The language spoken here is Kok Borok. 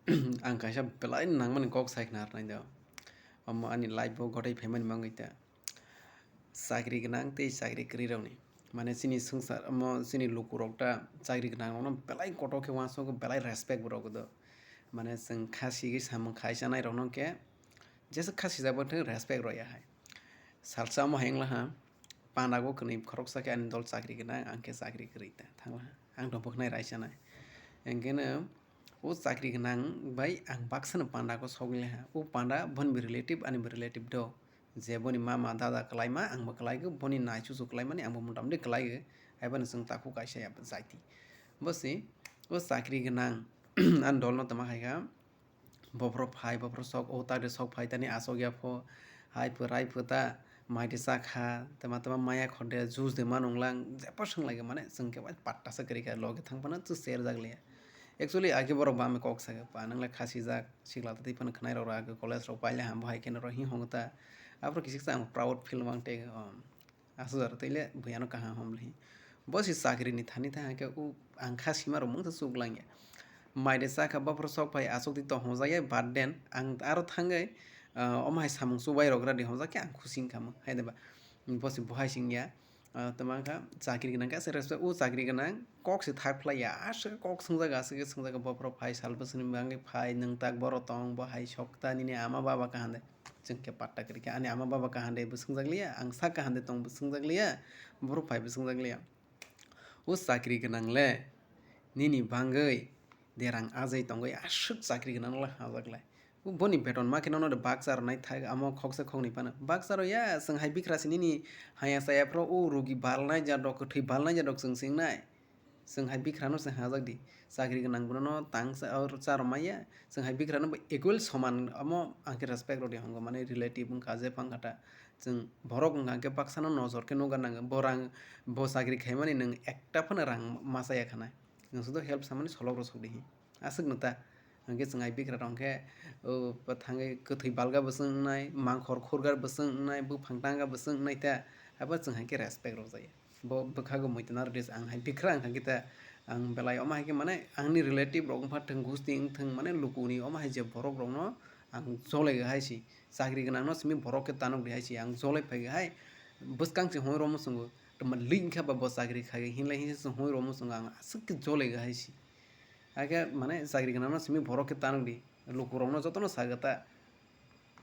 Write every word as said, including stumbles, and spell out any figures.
ang kaisa belai nangmani kok sai khna rwnai do. Omo ani life o gothai phaimani mangwi ta. Chakri gwnang tei chakri kwrwi rokni. Mane chini swngchar, omo chini lukurok ta chakri gwnang rokno belai kotor khe uansukgo, belai respect bo rwgo do. Mane chwng kha sigwi samung khai chanai rokno khe jesa kha sijak bo thwng respect rwya hai. Salsa omo hai wngla ha, panda go kwnwi khoroksa khe ani dol chakri gwnang, ang khe chakri kwrwi ta thangla ha. Ang tongbo khnai raisa nai. Hwnkhe no o chakri gwnang bai ang baksa no panda go sogwi lai ha. O panda boni bo relative, ani bo relative do. Je boni mama dada kwlaima, ang bo kwlaigo, boni nai chuchu kwlaimani, ang bo motamoti kwlaigo. Hai phano chwng takhuk kaisa ya jaiti. Bo se o chakri gwnang ani dol no tama khai kha. Bophoro phai, bophoro sok, o ta de sok phai, tani asok ya pho, hai pho, rai pho ta, mai de cha kha, tama tama maya khor de, juice de ma nung lang, jepho swng lai mane, chwng khe bai patta sa kwrwi kha, loge thang phano chwng share jak liya. Actually, age borok bam kok sa kha, pa nang le khasi jak, sikla ta twi phano khwnai rok age college rok pai le ham bo hai khe no rok hi hong ta, aphuru kisik sa ang proud feel mang te, um, Aswk jora twi le buya no kaham hom le. Bo se chakri ni thani tha hwnkhe u ang kha sima rok mungsa chuk lang ya. Mai de cha kha bophor sok phai aswk twi tong hojak ya, but then ang aro thangwi, ah, omo hai samung chubai rok gra di hojak khe ang khusi wng kha mo, hai de ba. Bo se bo hai sing ya. Ah, tamo wng kha chakri gwnang khe aswk respect, u chakri gwnang kok se thak phlai ya, aswk kok swngjak, aswk khe swngjak, bophor phai sal bwswk ni bangwi phai, nwng tak boro tong, bo hai sok ta nini ama baba kaham de. Chwng khe patta kwrwi kha, ani ama baba kaham de bo swngjak liya, ang sak kaham de tong bo swngjak liya, borok phai bo swngjak liya. O chakri gwnang le nini bangwi derang ajai tongwi aswk chakri gwnang le hajak lai. Boni beton ma khe nono de baksa rwnai thak, amo khoksa khoknwi phano baksa rw ya, chwng hai bikra se nini haya chaya phro o rogi balnai jadok, kwthwi balnai jadok chwng se wngnai. Chwng hai bikhrano se hajak di, chakri gwnang bono tang cha-, or cha rwmaya, chwng hai bikhrano bo equal soman, omo ang khe respect rw di hongo, mane relative wngkha, je phang kha ta, chwng borok wngkha hwnkhe baksano nojor khe nukha nango, bo rang, bo chakri khaimani nwng ekta phano rang ma chaya khana, nwng sudo help samani solok rw sok di hi, aswk no ta. Hwnkhe chwng hai bikra rok hwnkhe, o, thangwi kwthwi balga bo chwng wngnai, mangkhor khurgar bo chwng wngnai, buphang tanga bo chwng wngnai ta, abo chwng hai khe respect rwjaya. Bo bwkhago muitu narwdi, ang hai bikra wngkha khe ta, ang belai omo hai khe mane angni relative rok wngpha thwng, gusti wngthwng, mane lukuni omo hai je borok rokno ang jolai hai si, chakri gwnangno simi borok khe tanukdi hai si, ang jolai phai hai, bwskang se hwnwi romwi chwngo, tongma link kha ba bo chakri khai hinlai hinwi se hwnwi romwi chwngo, ang aswk khe jolai hai si. Hakhe mane chakri gwnangno simi borok khe tanukdi, lukurokno jotono saga ta,